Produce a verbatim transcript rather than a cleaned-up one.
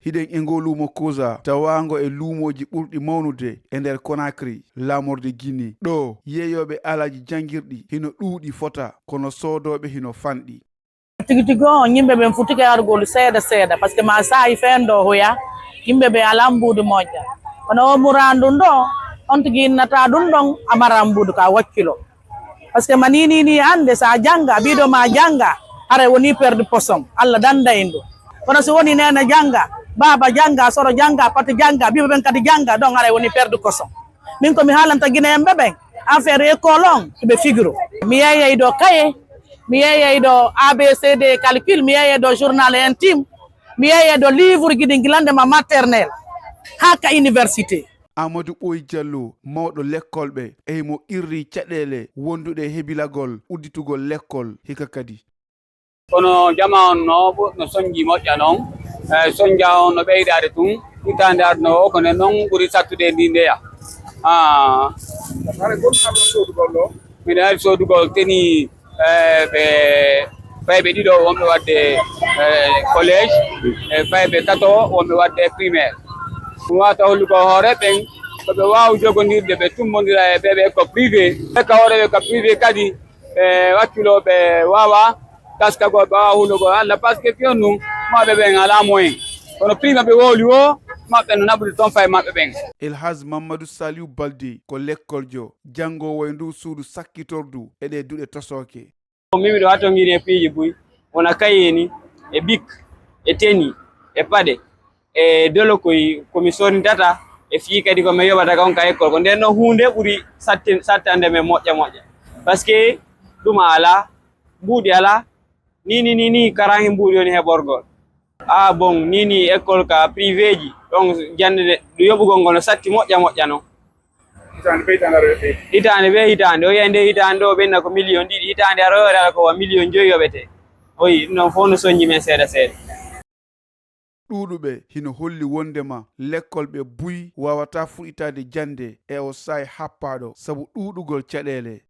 Hiɗen e ngoo luumo Koza, tawaango e luumooji ɓurɗi mawnude e nder Conakry, laamorde Guinée. Ɗoo, yeeyooɓe alaaji janngirɗi hino ɗuuɗi fota, kono soodooɓe hino fanɗi. Tigi tigi on, yimɓe ɓen futike argol seeɗa seeɗa, parce que ma saa'i feen ɗo hoya, yimɓe ɓe alaa mbuuɗi moƴƴa. Kono o muraandu ɗo, on tigi innata ɗum ɗon, a mara mbuuɗi ka wakkilo. Parce que ma ni ni ni annde, sa jannga, ɓiɗo ma jannga, haray woni perdu poson. Allah danda en ɗum. Kono si woni neene jannga, baaba jannga, soro jannga, pati jannga, ɓiɓɓe ɓen kadi jannga, ɗon haray woni perdu koson. Min ko mi haalanta Guinéen ɓe ɓen, affaire école on, ɓe figiro. Mi yeeyay ɗo kaye, mi yeeyay ɗo A B C D calcul, mi yeeyay ɗo journal intime, mi yeeyay ɗo livre ji ɗin gila nde ma maternelle haa ka université. Amadou Ɓooy Jallo, mawɗo lekkolɓe, e himo qirri caɗeele wonduɗe e hebilagol udditugol lekkol hikka kadi. Kono jama on no no sonji moƴƴa noon. E sonja on no ɓeydaade tun, hitaande aduna o ko nen noon ɓuri sattude ndi ndeya. Ah. Hare gonɗo aduna soodugol ɗo? Miɗo ari soodugol teni, e ɓe fayɓe ɗiɗo wonɓe waɗde e collège, e fayɓe tato wonɓe waɗde primaire. Ɗum wata hollugo hoore ɓen ko ɓe waawi jogondirde, ɓe tumbondira e ɓe ɓe ko privé, ɓe ka hoore ɓe ka privé kadi, ɓe wakkiloo ɓe waawa taskagol, ɓe waawa hulugol Allah, parce que piyon ɗum maɓɓe ɓen alaa moyen, kono prima ɓe wowli wo maɓɓe no naɓude toon fay maɓɓe ɓen. Elhaj Mamadou Saliou Balde ko lekkoljo janngoowo e ndu suudu sakkitordu e ɗe duɗe tosooke. Min miɗo wattongini e piiji buy, wona kayeeni, e bik, e teni, e paɗe, e dolokoy ko mi sodintata, e fii kadi ko mi yoɓata kon ka école ko. Nden noon huunde ɓuri satte- sattande men moƴƴa moƴƴa, parce que ɗum alaa, mbuuɗi alaa, ni ni ni ni karaŋe mbuuɗi woni heɓorgol. Ah bon, ni ni école ka privé ji ɗon jannde nde yoɓugol ngol no satti moƴƴa moƴƴa noon. Hitaande be hitaande aroyre ɓeydi. Hitaande be hitaande, o wiya nde hitaande ɗo ɓenna ko million ɗiɗi, hitaande aroyre ala ko wa million joyi yoɓete. Oyi ɗum ɗon fof no sonji men seeɗa seeɗa. Ɗuuɗuɓe hino holli wonndema lekkolɓe buy waawataa fuɗɗitaade jannde e oo saa'i happaaɗo sabu ɗuuɗugol caɗeele.